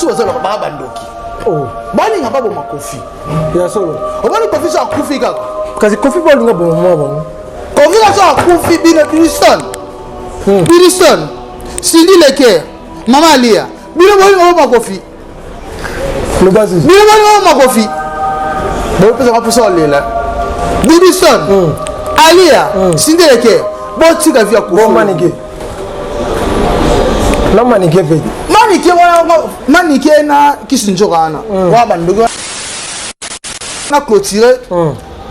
Mosusu bazalaka baa bandoki. Oh. Balinga baboma Kofi. Ya solo. Omoni Kofi so akufi kaka. Kasi Kofi balinga boma mwa bango. Kofi so akufi bino Biliston. Biliston. Cindy Leker, Mama Alia. Bino bolinga boma Kofi. Loba zuzu. Bino bolinga boma Kofi. Bopesaka mposa olela. Biliston. Alia, Cindy Leker. Botika vie ya Kofi. Bon Manike. Na Manike mpe. Manike wana, Manike na Kisi Nzoka wana. Wana bandoki na clôturer.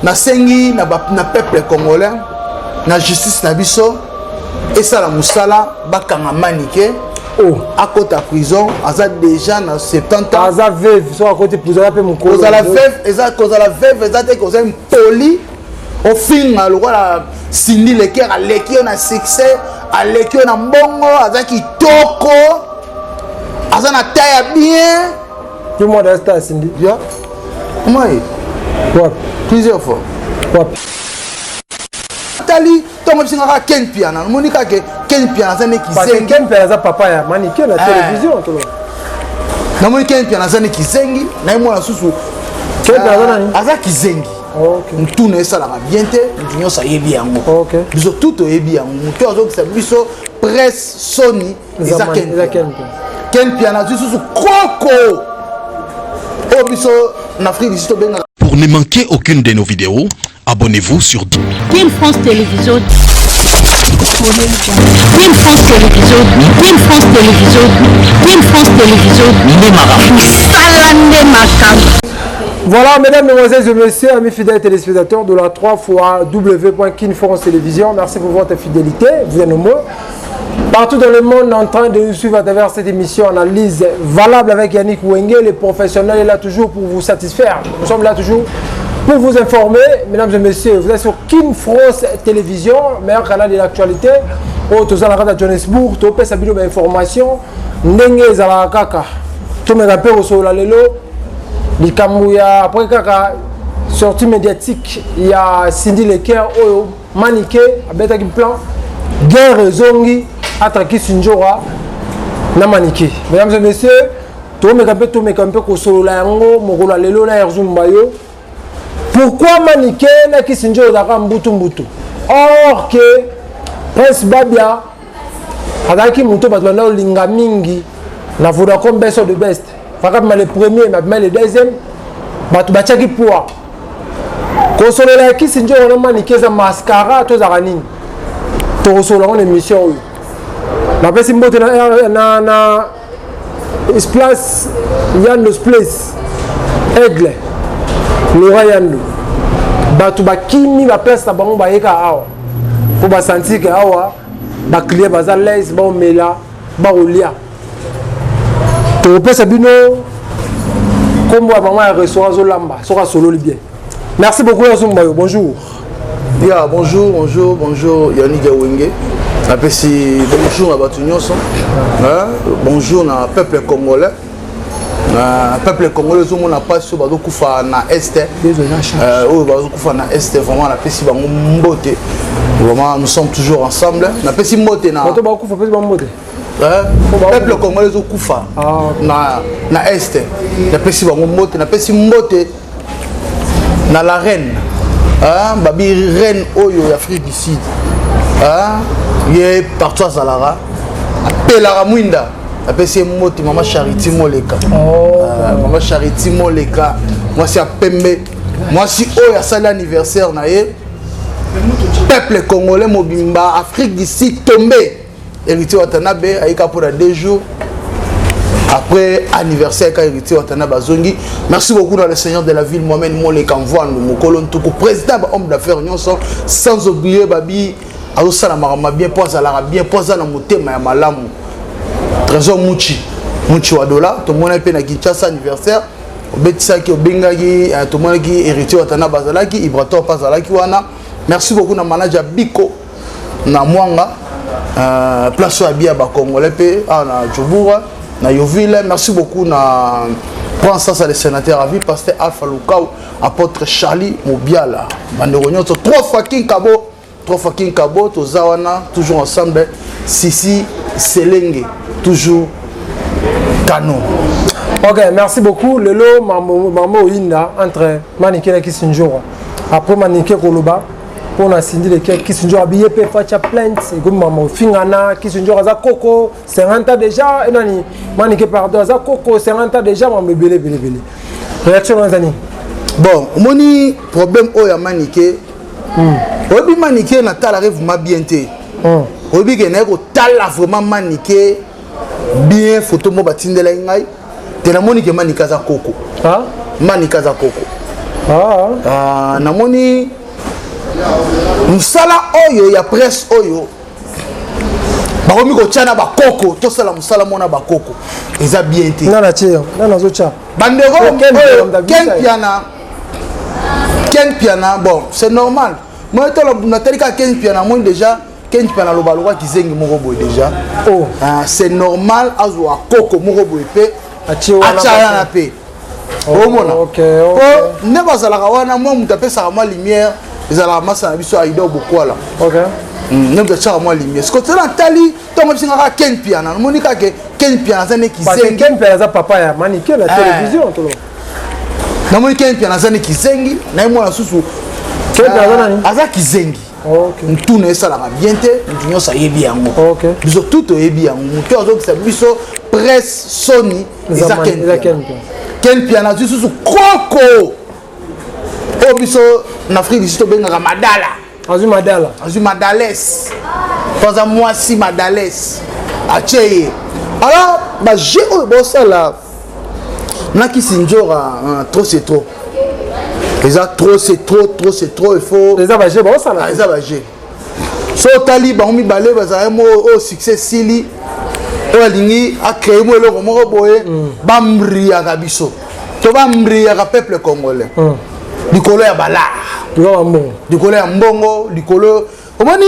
Nasengi na peuple congolais, na justice na biso esala mosala, bakanga Manike. Oh. Akota prison, aza déjà na 70 ans. Aza veuve, so akoti prison aza mpe mokolo. Kozala veuve eza, kozala veuve eza te koza impoli, ofinga lokola Cindy Leker. Aleki yo na succès, aleki yo na mbongo, aza kitoko, aza na taille ya bien. Yo mwana star Cindy. Ya moi. Wapi? Plusieurs fois. Wapi? Tali ntongo biso kaka Ken Piana, namoni kaka Ken Piana aza ne Parce que kizengi. Ken mpe aza papa ya Manike na télévision tolo. Namoni Ken Piana aza ne kizengi, naye mwana susu. Ken Piana aza nani? Aza kizengi. Ntuna esalaka bien te, motu nyonso ayebi yango. Biso tu toyebi yango. Motu azokisa biso presse soni eza Ken Eza Piana. Ken Piana. Ken Piana azwi susu koko oyo biso na Afrique du Sud tobengaka. Pour ne manquer aucune de nos vidéos, abonnez-vous sur Team France Télévision. Team France Télévision. Team France Télévision. Team France Télévision. Salande Makambo. Voilà, mesdames, mesdemoiselles et messieurs, amis fidèles téléspectateurs de la 3 fois W.Kin France Télévision, merci pour votre fidélité, vous êtes nombreux partout dans le monde en train de nous suivre à travers cette émission Analyse valable avec Yannick Wenge, le professionnel est là toujours pour vous satisfaire. Nous sommes là toujours pour vous informer, mesdames et messieurs, vous êtes sur Kin France Télévision, meilleur canal de l'actualité. Oyo toza na kati ya Johannesburg, topesa bino bainformation ndenge ezalaka kaka. Tomeka mpe kosolola lelo likambo ya après kaka sortie médiatique ya Cindy Leker oyo Manike abetaki plan, guerre ezongi entre Kisinjora na Manike. Mesdames et messieurs, tomeka mpe kosolola yango mokolo ya lelo na Erzumba yo. Pourquoi Manike na Kisinjora ezalaka mbutu mbutu, or que Prince Babia azalaki moto bato banda kolinga mingi na Vodacom Best of the Best, fakabima le premier, mabima le deuxième, bato batiaki poids. Kosolola ya Kisi Nzora na Manike eza mascara to ezalaka nini? Tokosolola ngo na émission oyo. Napesi mbote na place Yandos, place Aigle, Laura Yando. Bato bakimi baplace na bango, bayeka awa mpo basentir ke awa baclient baza l'aise, baomela, bakolia. Tokopesa bino nkombo ya mama ya restaurant azolamba soki asololi bien. Merci beaucoup Yazumbayo, bonjour. Ya, bonjour, bonjour, bonjour Yannick Wenge. Napesi bonjour na bato nyonso. Hein? Bonjour na peuple congolais. Na peuple congolais ezomona mpasi oyo bazokufa na Est, oyo bazokufa na Est, vraiment napesi bango mbote. Vraiment, nous sommes toujours ensemble. Napesi mbote na Bato bakufa, pesi bango mbote. Hein? Peuple congolais ezokufa na Est, napesi bango mbote. Napesi mbote na la reine, hein? Babi reine oyo ya Afrique du Sud, hein? Ye partout azalaka, apelaka mwinda. Napesi ye mbote, mama Charité Moleka. Oh. Mama Charité Moleka, mwasi ya pembe, mwasi oyo asali anniversaire na ye. Peuple congolais mobimba, Afrique du Sud tombe, Héritier Watanabe ayika mpona 2 jours après anniversaire ka Héritier Watanabe azongi. Merci beaucoup dans le seigneur de la ville, Mohamed Moleka Mvwandu, mokolo ntuku, président ba homme d'affaires nyonso, sans oublier babi azosala makambo bien mpo azalaka bien, mpo aza na motema ya malamu, Trésor Muchi, Muchi wa dola. Tomonaki mpe na Kinshasa anniversaire obetisaki, obengaki, tomonaki Héritier Watanabe azalaki, Ibrator mpe azalaki wana. Merci beaucoup na manager Biko na Mwanga, place oyo abia bacongolais mpe awa na Jobura na Yoville. Merci beaucoup na Prince Sasa, le sénateur à vie, pasteur Alpha Lukau, apôtre Charlie Mobiala, bandeko nyonso, trois fois King Kabo, trois fois King Kabo, toza wana toujours ensemble. Sisi Selenge, toujours kano. Ok, merci beaucoup. Lelo mamo oyinda entre Manike na Kisinjora. Après Manike koloba mpona Cindy Leke, Kisinjora abiye mpe facha plainte, ekomi mama ofingana. Kisinjora aza koko 50 ans déjà, enani Manike, pardon, aza koko 50 ans déjà, mambo ebele ebele ebele. Réaction na eza nini? Bon, omoni problème oyo ya Manike, oyebi Manike natalaka vraiment bien te. Oyebi ke naye kotala vraiment Manike bien, photo mo batindelaki ngai te, namoni ke Manike aza koko. Ah? Manike aza koko. Ah. Ah, namoni mosala oyo ya presse oyo bakomi kotia na bakoko, tosala mosala mona bakoko, eza bien te. Nga na tie, nga nazotya. Bandeko, Oh, Ken oyo Piana, Ken Piana, Ken Piana, bon, c'est normal. Moi tolo natali kaka Ken Piana, moi déjà Ken Piana aloba lokwa kizengi moko boye déjà. Oh. Ah, c'est normal azwa koko moko boye mpe atie wana. Atia wana mpe omona. Ok. Po nde bazalaka wana, mwa moto apesaka mwa lumière ezalaka masa na biso Aida Bokwala. Nde moto atiaka mwa lumière. Siko tala, natali ntongo biso kaka Ken Piana, namoni kaka Ken Piana aza ne parce que kizengi. Ken Piana aza papa ya Manike na Eh. télévision tolo. Namoni Ken Piana aza ne kizengi, naye mwana susu. Ken Piana aza nani? Aza kizengi. Ntuna esalaka bien te, motu nyonso ayebi yango. Biso tu toyebi yango. Motu azokisa biso presse soni eza Ken eza Piana. Ken Piana. Ken Piana azwi susu koko oyo biso na Afrique du Sud tobengaka madala. Azwi madala. Azwi madales po aza mwasi madales, atie ye. Alors bajeu oyo bosala na Kisi Nzora, trop c'est trop, eza trop c'est trop, trop c'est trop, il faut Eza bajeu baosala. Ah, eza bajeu. So otali bango mibale bazalaki mo oyo succès esili, oyo alingi acréer mo eloko moko boye, bambriaka biso to bambriaka peuple congolais likolo ya balar. Likolo ya mbongo. Likolo ya mbongo, likolo. Omoni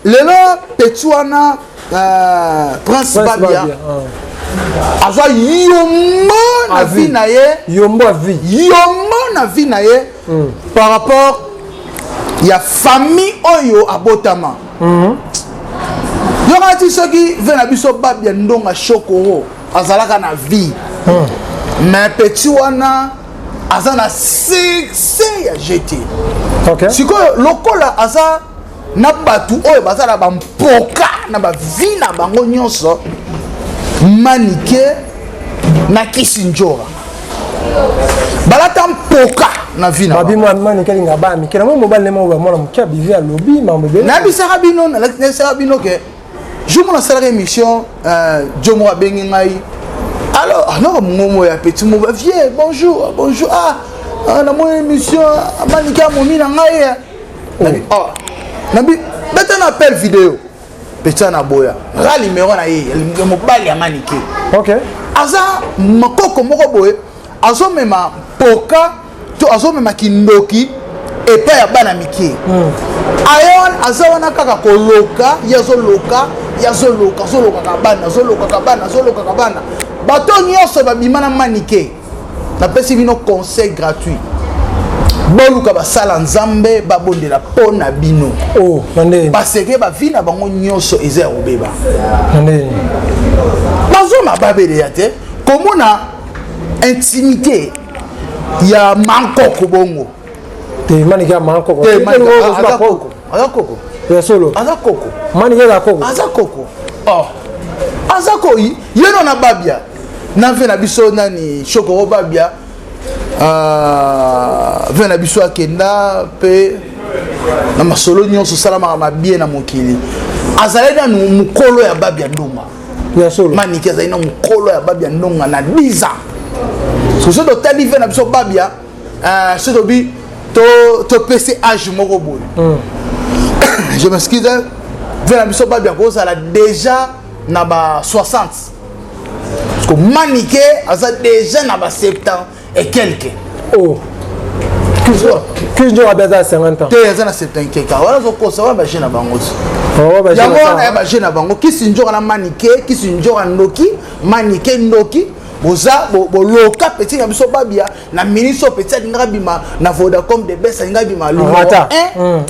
lelo petit wana, Prince Prince Babia, Babia, ah. azwa yombo na A vie vie. na ye. Yombo a vie. Yombo na vie na ye par rapport ya famille oyo abotama. Yoka ti soki ve na biso Babia Ndonga Shokoro azalaka na vie, mais petit wana aza na succès ya gt. Sikoyo lokola aza na bato oyo baza na bampoka na bavie na bango nyonso, Manike na Kisi Njora balata mpoka na vie na babi bango. Manike alinga bana mike na moi mobali ne moko bamwana moke abivi alobi mambo ebele. Nayebisaka bino ke jour mo nasalaka émission, jo moko abengi ngai. Alors anoko mongomo ya petit mo vieux, bonjour, bonjour, ah, ah, namoni émission, Manike amomi na ngai. Nabi, oh, nabi beta na appel vidéo, petit na boya ra numéro na ye ya mobali ya Manike. Aza makoko moko boye, azomema mpoka to azomema kindoki epai ya bana mike. Aye wana aza wana kaka koloka ye, azoloka ye, azoloka, azolokaka bana, azolokaka bana, azolokaka bana. Bato nyonso babima na Manike, napesi bino conseil gratuit: boluka basala Nzambe, babondela mpo na bino. Oh, na ndeni? Parce que bavie na bango nyonso eza ya kobeba. Na ndeni? Bazoma babeleya te komona intimité ya mankoko bongo. Te, Manike ya mankoko? Te, Manike aza koko, aza koko. Ya solo? Aza koko. Manike aza koko? Aza koko. Oh, aza ko ye no na Babia na ve na biso nani Shokoro Babia, ve na biso akenda mpe na masolo nyonso osalamaka mabie na mokili, azali nanu mokolo ya Babia Ndonga. Ya solo? Maniki azali na mokolo ya Babia Ndonga na 10 ans. So totali ve na biso Babia, so tobi topesi age moko boye, je m'excuse, ve na biso Babia kozala déjà na ba 60, parce que Manike aza déjà na ba 70 et quelque. Oh, Kijo abe aza 50 ans? Te, aza na 70 quelque wana, azokosa wana baje na bango ti. Oh, baje yango na wana ya baje na bango. Kisi Nzoka na Manike, Kisi Nzoka ndoki, Manike ndoki, boza boloka petit na biso Babia na ministre oyo. Petit alingaka bima na Vodacom de bes, alingaka bima Rata.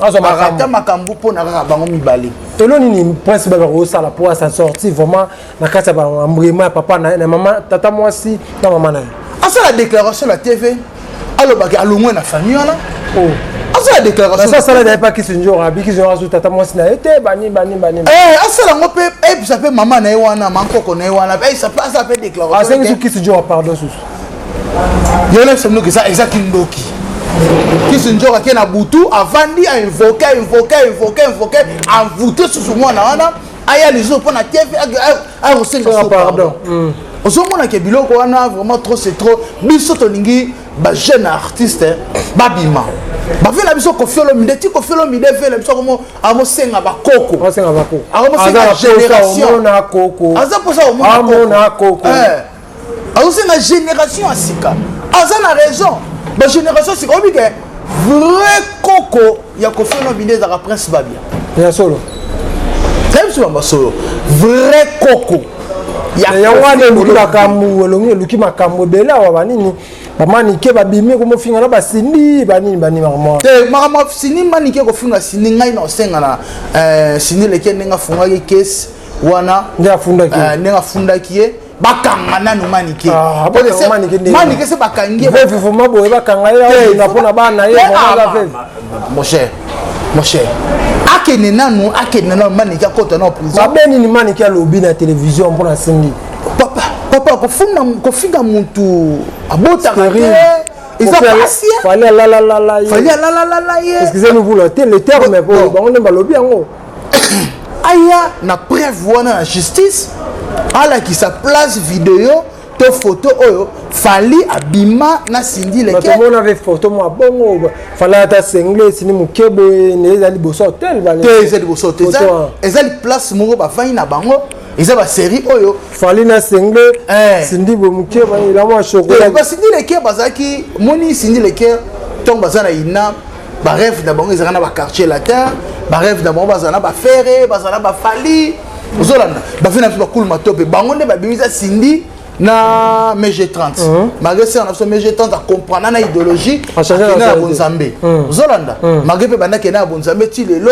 Azwa makambo. Arata makambo mpo na kaka bango mibale. Elo nini Prince Babia kosala po s'en sortir vraiment na kati ya baembrema ya papa na ye, na mama, tata mwasi na mama na ye? Asala déclaration na TV, alobaki alongwe na famille wana. Oh. Asala déclaration. Asala naye pa Kisinjora, abi Kisinjora azu tata mwasi na ye te, bani bani bani. Asala yango mpe, eyebisa mpe mama na ye wana, mankoko na ye wana, eyebisa mpe, asala mpe déclaration. Asengi su Kisinjora pardon susu. Yo nayebisa mnoki eza kindoki. Kisinjora ake na butu, avandi, ainvoke, ainvoke, ainvoke, ainvoke, envoûte susu mwana wana, aya lisusu mpo na TV akosenga Senga pardon. Ozomona ke biloko wana, vraiment, trop c'est trop. Biso tolingi bajeune artiste babima, bave na biso Kofi Olomide ti Kofi Olomide ve na biso amosenga bakoko. Asenga bakoko. Akomosenga génération. Omona koko. Aza mposa komona. Amona koko. Azosenga génération ya sika, aza na raison. Bagénération ya sika, oyebi ke vrai koko ya Kofi Olomide ezalaka Prince Babia. Ya solo. Tayebi biso bamba solo, vrai koko ya yango wana Kofi eluki Olomide. Makambo elongi eluki makambo ebele awa, banini, bamanike babimi komofinga na basindi, banini banini, makambo. Te, makambo Sini Manike kofinga Sini, ngai na osenga na Sini Leke, ndenge afungaki kese wana. Nde afundaki. Ndenge afundaki ye, bakanga nanu Manike. Ah, bakanga Manike ndenge? Manike se bakangi ye. Veuve vraiment boye, bakanga ye, aolinga mpona bana ye. Te, vraiment ah, aza veuve. Mon cher, mon cher, akende nanu, akende nanu, Manike akota na prison. Mabe nini Manike alobi na télévision mpona Sindi? Papa, papa, kofunda, kofinga mutu abotaka te, eza pasi. Fally alalalala ye. Fally alalalala ye. Excusez-nous pour le terme, mais Bon. bango nde balobi yango. Aya na preuve wana na justice, alakisa place video to photo oyo Fally abima na Sindi Leke. Bato mona ave photo mwa bongo, Fally ata sengle, esini moke boye, ne eza liboso ya hotel. Te, eza liboso te. Eza place moko bafandi na bango, eza basérie oyo. Fally na sengle, Sindi boye moke, elamo ya chocolat. Basindi Leke bazalaki, moni Sindi Leke, ntongo baza na ina, barêve na bango ezalaka na baquartier latin, barêve na bango bazala na baFerre, bazala na baFally. Ozolanda bafe na biso bakuluma to mpe bango nde babimisa Sindi na MG 30, malgré sere na biso MG 30 acomprendre na idéologie, Achange akende na nationalité. Bonzambe. Ozolanda, malgré mpe bandakende na bonzambe, ti lelo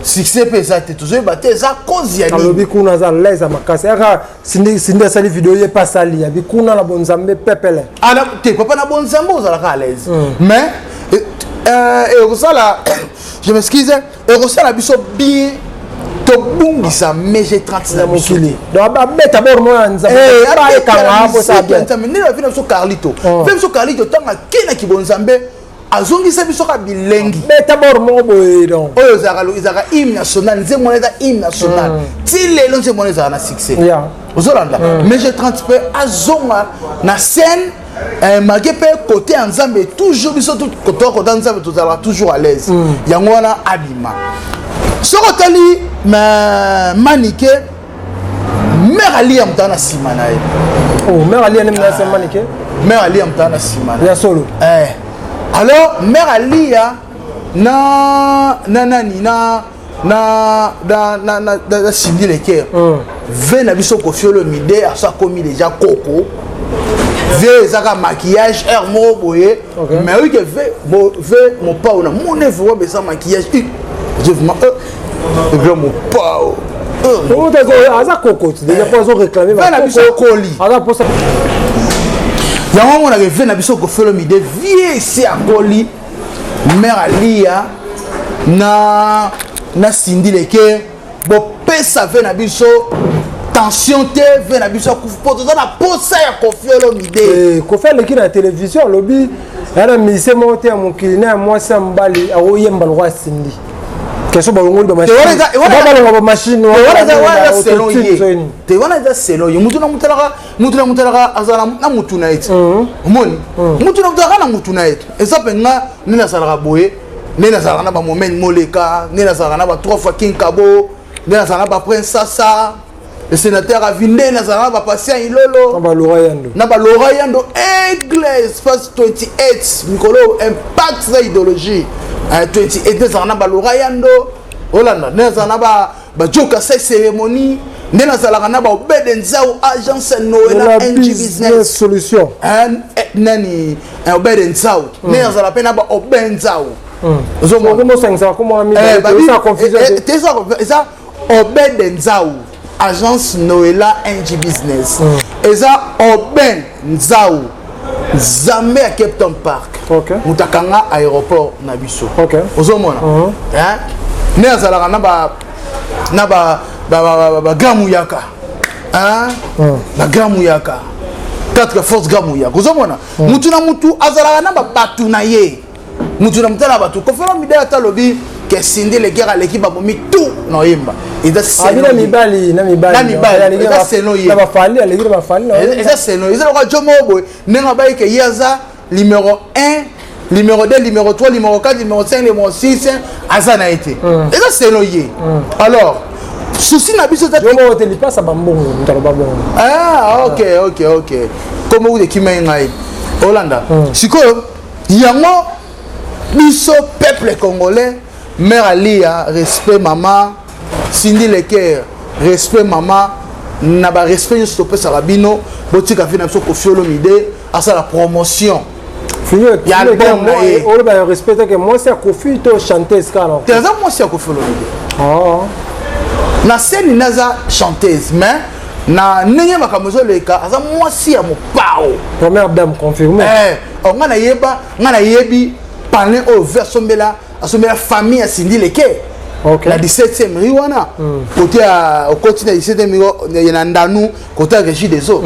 succès mpe eza te, tozoyeba te eza cause ya nini. Alobi kuna aza l'aise ya makasi aka Sindi. Sindi asali video, ye mpe asali, abi kuna na bonzambe pepele. Ah, te papa, na bonzambe ozalaka à l'aise, mais ekosala, je m'excuse, ekosala biso bien tobungisa MG 30 na na biso. Mokili donc abeta bor mo ya Nzambe, ekanga posa bien. Nzambe ndenge bavi na biso Carlito, ve biso Carlito, ntango akenaki bonzambe, azongisa biso ka bilengi. Beta bor moko boye donc. Oyo ezalaka hymne national, nzembo wana eza hymne national ti lelo, nzembo wana ezalaka na succès. Ozolanda, MG 30 mpe azonga na scène, malgré mpe côté ya Nzambe, toujours biso toa kota Nzambe, tozalaka toujours à l'aise. Yango wana abima. Soki otali Manike, mare alia moto aza na nsima na ye. Oh, mare alia nde mnase Manike. Mare alia moto aza na nsima na ye. Ya solo. Alors mare alia na nani na Sindi Leker, ve na biso Kofi Olomide aso akomi déjà koko, ve ezaka maquillage aire moko boye. Mais oyi ke ve Mopao na moni vraiment eza maquillage, je vraiment grand Mopao. Aza koko déjà mpo azoréclame. Ve na biso akoli. Aza mposa. Yango amonaka ve na biso Kofi Olomide vie esi akoli, mare alia na Sindi Leke, bopesa ve na biso tension te, ve na biso akufi mpo toza na posa ya Kofi Olomide. Kofi aleki na télévision, alobi ya na musicien moko te ya mokili, na ya mwasi, ya mobali, akoyemba lokwa Sindi. Question, balongoli balonga bamachine. Wana selon ye te, wana eza selon ye. Mutu na mutu alaka, mutu na mutu alaka azala na mutu na ye ti. Omoni, mutu na mutu alaka na mutu na ye. Eza mpenga nde nazalaka boye, nde nazalaka na bamomene moleka, nde nazalaka na ba trois fois King Kabo, nde nazalaka na baprince Sasa le sénateur avi, nde nazalaka na bapatient Ilolo. Na balora Yando. Na balora Yando, Aigle Espace 28, mikolo impact na idéologie 28, nde nazalaka na balora Yando. Olanda, nde nazalaka na bajoka sai cérémonie, nde nazalaka na baobede Nzau, agence Noela ng business solution. Nani, Obede Nzau, nde nazala mpe na baobe Nzau. Ozomosangisa bakomona. Eza. Obed Nzau, agence Noela NG Business. Eza Oben Nzau, Nzambe ya Cape Town Park. Moto akanga aéroport na biso. Ozomona. Hein? Ne azalaka na ba na ba ba ba ba, ba grand muyaka. Hein? Ba grand muyaka. Quatre forces grand muyaka. Ozomona. Mutu na mutu azalaka na ba batu na ye. Mutu na mutu na batu. Koffi Olomide ata alobi ke Cindy Le Cœur aleki babomi tout na oyemba. Eza Abi na mibali, na mibali. Na mibali, Aleki eza seno ye. Na bafali, aleki na bafali na Eza seno. Eza lokola jo moko boye ndenge abayi ke ye aza numéro 1, numéro 2, numéro 3, numéro 4, numéro 5, numéro 6, aza na ye te. Eza seno ye. Alors souci na biso eza Yo moko te lipasa bambongo, moto aloba bongo. Ah, ok. Kombo kuta ekima ye ngai. Olanda. Sikoyo yango biso peuple congolais, mère Alia, respect mama, Cindy Le Cœur, respect mama, na ba respect nyonso topesaka bino, botika vie na biso Koffi Olomide asala promotion ya album na ye. Oloba ya respect ke mwasi ya Koffi to chanteuse kaka. Te, aza mwasi ya Koffi Olomide. Na scène naza chanteuse, mais na ndenge makambo ezoleka aza mwasi ya mopao. Première dame confirmée. Oh, nga nayeba, nga nayebi palin oyo ve asombela famille ya Cindy Le Cœur. Na 17e rue wana, côté ya okoti na 17e rue na Ndanu, côté ya Régie des Eaux.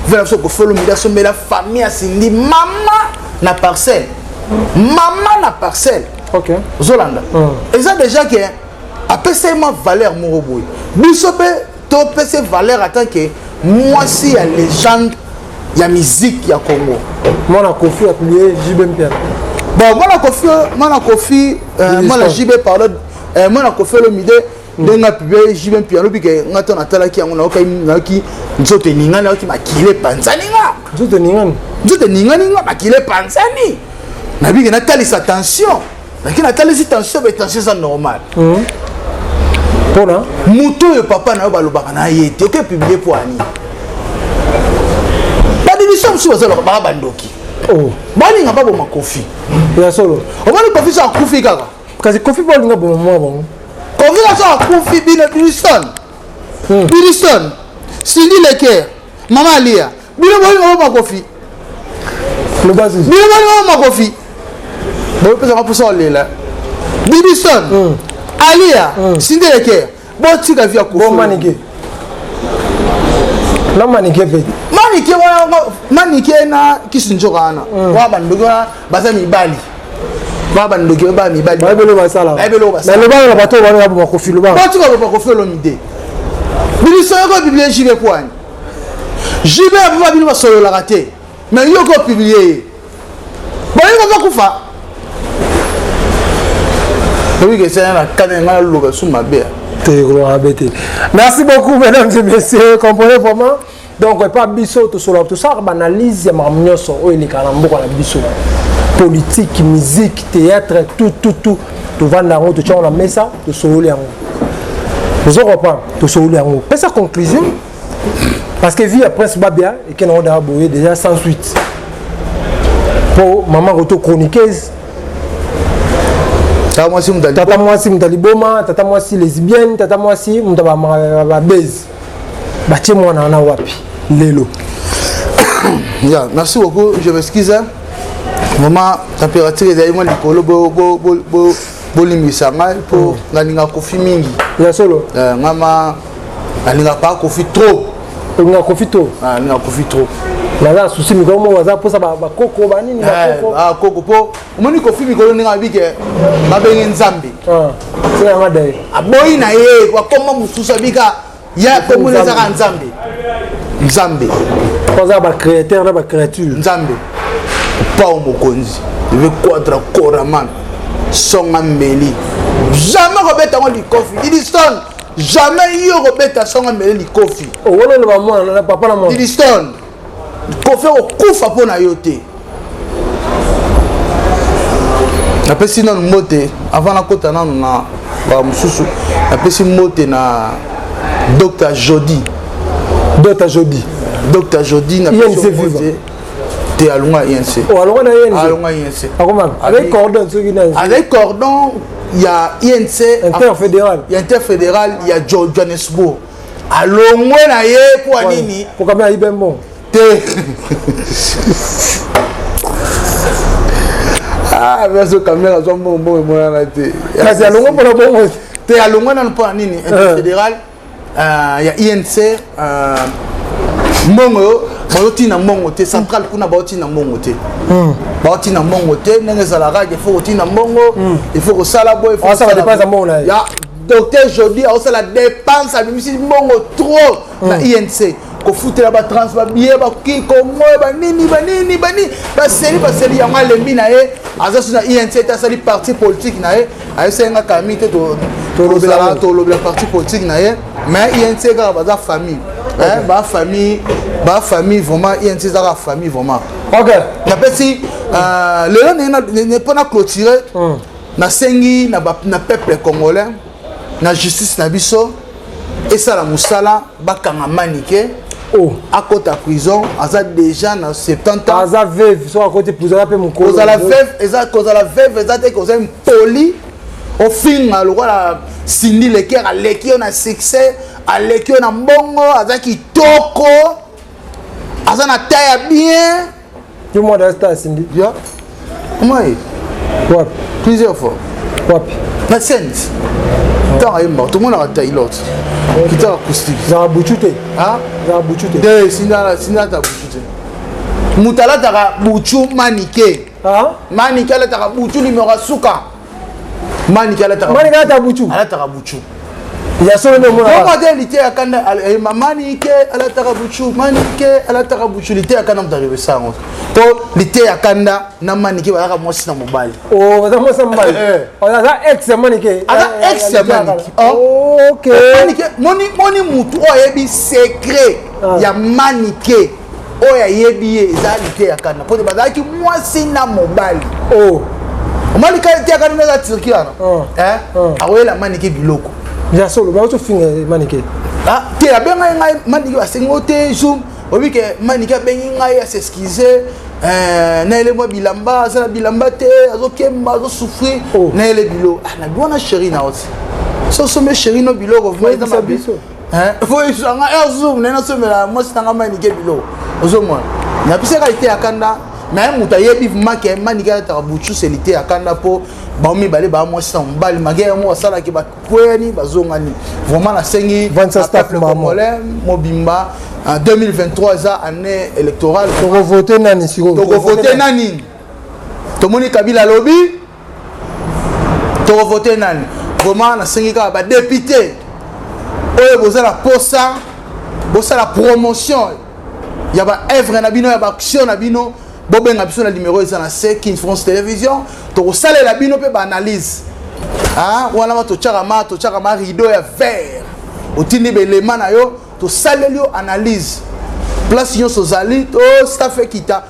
Ve na biso Koffi Olomide asombela famille ya Cindy mama na parcelle. Mama na parcelle. Ozolanda. Eza déjà que apesa ye mwa valeur moko boye. Biso mpe topesa valeur en tant que mwasi ya légende ya musique ya Congo. Mwana Koffi a publié JB Mpiana. Bon, mwana Koffi, mwana Koffi, mwana JB, pardon, mwana Koffi Olomide ndenge a publié JB Mpiana, lobi ke nga to natalaki yango, nayoki nzoto eningani, nayoki makila epanzani nga. Nzoto eningani? Nzoto eningani nga, makila epanzani. Nabiki natalisa tension. Naki natalisi tension, mais tension eza normal. Mpona moto oyo papa na yo balobaka na ye te, oke publie po ani badimision mosusu bazalaka baka bandoki. Balinga baboma Koffi. Ya solo. Omoni Koffi so akufi kaka. Kasi Koffi mpo alinga boma mwa bango. Koffi so akufi bino Biliston. Biliston, Cindy Le Cœur, Mama Alia, bino bolinga boma Koffi. Bino bolinga boma Koffi. Bopesaka mposa olela. Biliston, Alia, Cindy Le Cœur, botika vie ya Koffi. Bon, Manike. Na Manike mpe. Manike wana, Manike na Kisi Nzoka wana. Wana bandoki wana baza mibali. Wana bandoki ba mibali. Bayebelo basala. Bayebelo basala. Mais lobanga na bato wana ya boma Koffi lobanga. Botika boma Koffi Olomide. Biso yoko publier JB kwani. JB ya papa bino basololaka te. Mais yo ko publier ye. Bolingo bakufa. Oui, que c'est un cadre nga loba sous ma bère. Merci beaucoup, mesdames et messieurs. Comprenez vraiment. Donc, pas biso, tout cela, tout ça, analyse, ya makambo nyonso oyo elekaka na mboka na biso. Politique, musique, théâtre, tout, tout, tout. Tovanda yango, totia yango na mesa, tosololi yango. Ozo comprendre? Tosololi yango. Pesa conclusion. Parce que vie ya Prince Babia, ekende yango daya boye déjà sans suite. Po maman koto chroniqueuse, Tata mwasi moto tata mwasi moto aliboma, tata mwasi lesbienne, tata mwasi moto babase. Batie mwana wana wapi lelo? Yeah, merci beaucoup, je m'excuse. Vraiment, température ezali mwa likolo, bolimbisa ngai mpo nalinga Koffi mingi. Ya solo. Ngama nalinga pa Koffi trop. Olinga Koffi trop? Ah, nalinga Koffi trop. Naza souci mikolo moko baza mposa bakoko banini bakoko. Ah, koko mpo omoni Koffi mikolo ndenge abi ke babenge Nzambe. Ah, c'est aboyi na ye bakoma mosusu abika ya komona ezaka Nzambe. Nzambe. Baza ba créateur na ba créature. Nzambe. Pao mokonzi. Leve quadra koraman. Songa mbeli. Jamais kobeta ngo likofi. Didistone. Jamais yo kobeta songa mbeli likofi. Owolo loba mwana na papa na mwana. Didistone. Kofi okufa mpo na yo te. Napesi nanu mbote avant nakota nanu na ba mosusu. Napesi mbote na Dr Jody. Dr Jody. Dr Jody na INC viva. Te alonga INC. Oh, alonga na INC. Alonga INC. Akoma avec cordon soki na. Avec cordon. Ya INC interfédéral. Ya interfédéral ya Johannesburg. Alongwe na ye mpo ya nini? Po kame ayibe mbongo. Te. Ah, biso kamera azwa mbongo, mbongo emonana te. Kasi alongwe mpona bongo. Te, alongwe nanu mpo ya nini? Interfédéral ya INC, mbongo oyo bazotina mbongo te. Central kuna baotina mbongo te, baotina mbongo te. Ndenge ezalaka, il faut kotina mbongo, il faut kosala boye. Asala dépense ya mbongo na ye. Ya docteur Jodi aosala dépense, abimisi mbongo trop na INC, kofutela batrans, babillet, baki Kongo, banini banini banini, baseli baseli yango. Alembi na ye, aza so na INC te, asali parti politique na ye. Ayesenga kami te, tolobela parti politique na ye. Mais INC kaka baza famille, bafamille, bafamille vraiment. INC ezaka famille vraiment. Napesi lelo ndenge mpona clôturer, nasengi na peuple congolais, na justice na biso esala mosala, bakanga Manike. Oh. Akota prison, aza déjà na 70 ans. Aza veuve, so akoti prison, aza mpe mokolo. Kozala veuve eza, kozala veuve eza te koza impoli, ofinga lokola Cindy Leker. Aleki yo na succès, aleki yo na mbongo, aza kitoko, aza na taille ya bien. Yo mwana star Cindy? Ya moi. Wapi? Plusieurs fois. Wapi? Na scène, ntango ayembaka, tomonaka Taylor, guitare acoustique. Ezaka butu te. Ezaka butu te. Te, Cindy alata butu te. Moto alataka butu, Manike. Manike alataka butu numero ya suka. Manike alataka. Manike alataka butu? Alataka butu. Ya solo nde omona? Bongo te, lite ya kanda, Manike alataka butu, Manike alataka butu. Lite ya kanda, moto alebesa yango po lite ya kanda na Manike bazalaka mwasi na mobali. Oh, baza mwasi na mobali. Aza ex ya Manike? Aza ex ya Manike. Ok. Manike moni, moni mutu oyo ayebi secret ya Manike, oyo ayebi ye, eza lite ya kanda, po te bazalaki mwasi na mobali. Oh. Omoni lite ya kanda eza Turki wana, akoyela Manike biloko. Ya solo, bazofinga Manike? Te, abengai ngai. Manike asengi o te zoom, oyebi ke Manike abengi ngai, as'excuse nayele mwa bilamba, aza na bilamba te, azokemba, azosouffrir. Nayele bilo nabi wana, chéri na oti so osombe chéri no biloko. Foyesanga air zoom naye nasomela mwasi nanga Manike biloko. Ozomona, napisaka lite ya kanda, mais moto ayebi make Manike alataka butu, se lite ya kanda, mpo bango mibale baa mwasi na mobali. Make yango asalaki, bakweyani, bazongani. Vraiment nasengi peuple congolais mobimba, 2023 eza année électorale. Tokovote nani sikoyo? Tokovote nani? Tomoni Kabila alobi, tokovote nani? Vraiment nasengi kaka badéputé oyo boza na posa bosala promotion ya baœuvre na bino, ya baaction na bino, bobenga biso na numéro eza na se, Kin France Télévision. Tokosalela bino mpe baanalyse wana. Ma totyaka, ma totyaka ma rideau ya vert, otindi belema na yo, tosaleli yo analyse place nyonso ozali. To staff ekita,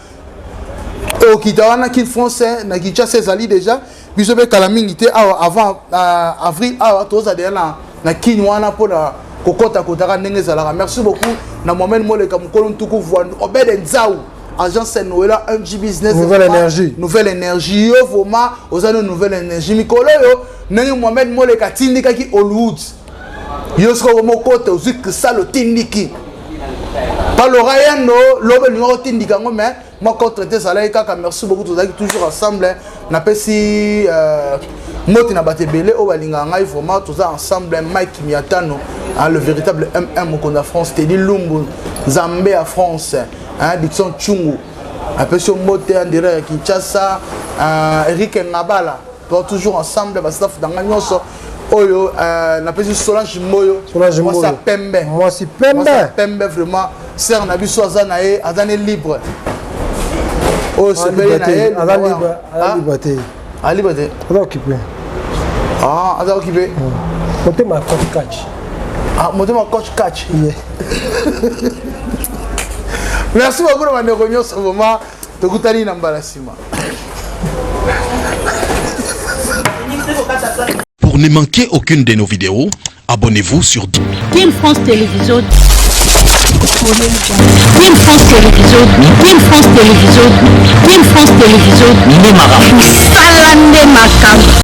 okita wana Kin France na Kinshasa ezali déjà. Biso mpe kala mingi te awa, avant avril awa, toza deja na Kini wana mpona kokɔta kotaka ndenge ezalaka. Merci beaucoup na Mohamed Moleka, mokolo ntuku voindu, Obede Nzau, agence Noela MG Business. Nouvelle énergie. Nouvelle énergie, yo vraiment oza na nouvelle énergie. Mikolo oyo, ndenge Mohamed Moleka atindikaki Hollywood, yo sikoyo mokota, ozwi cristal, otindiki palora yando lobe, elinga otindika yango, mais mwa contre te ezalaki kaka. Merci beaucoup, tozalaki toujours ensemble. Napesi moti na bato ebele oyo balingaka ngai. Vraiment toza ensemble. Mike Miatano, hein, le véritable mm mokonzi ya France, Tedi Lumbu, Nzambe ya France, hein, Dikson Chungu, apesi yo mbote. Andire ya Kinshasa, Eric Ngabala, toza toujours ensemble. Bastaff na ngai nyonso oyo, napesi Solange Mboyo, mwasi ya pembe. Mwasi pembe. Pembe vraiment, sœur na biso, aza na ye, aza ne libre oyo sepeli na ye. Aza libre, aza libre te. Alibre te. Aza occupé. Ah, aza occupé. Motema ya coach catch. Ah, motema coach catch. Merci beaucoup na bandeko nyonso. Vraiment tokutani na mbala nsima. Pour ne manquer aucune de nos vidéos, abonnez-vous sur Kin France Télévision. Kin France Télévision, Kin France Télévision, Kin France Télévision, Salande Makambo.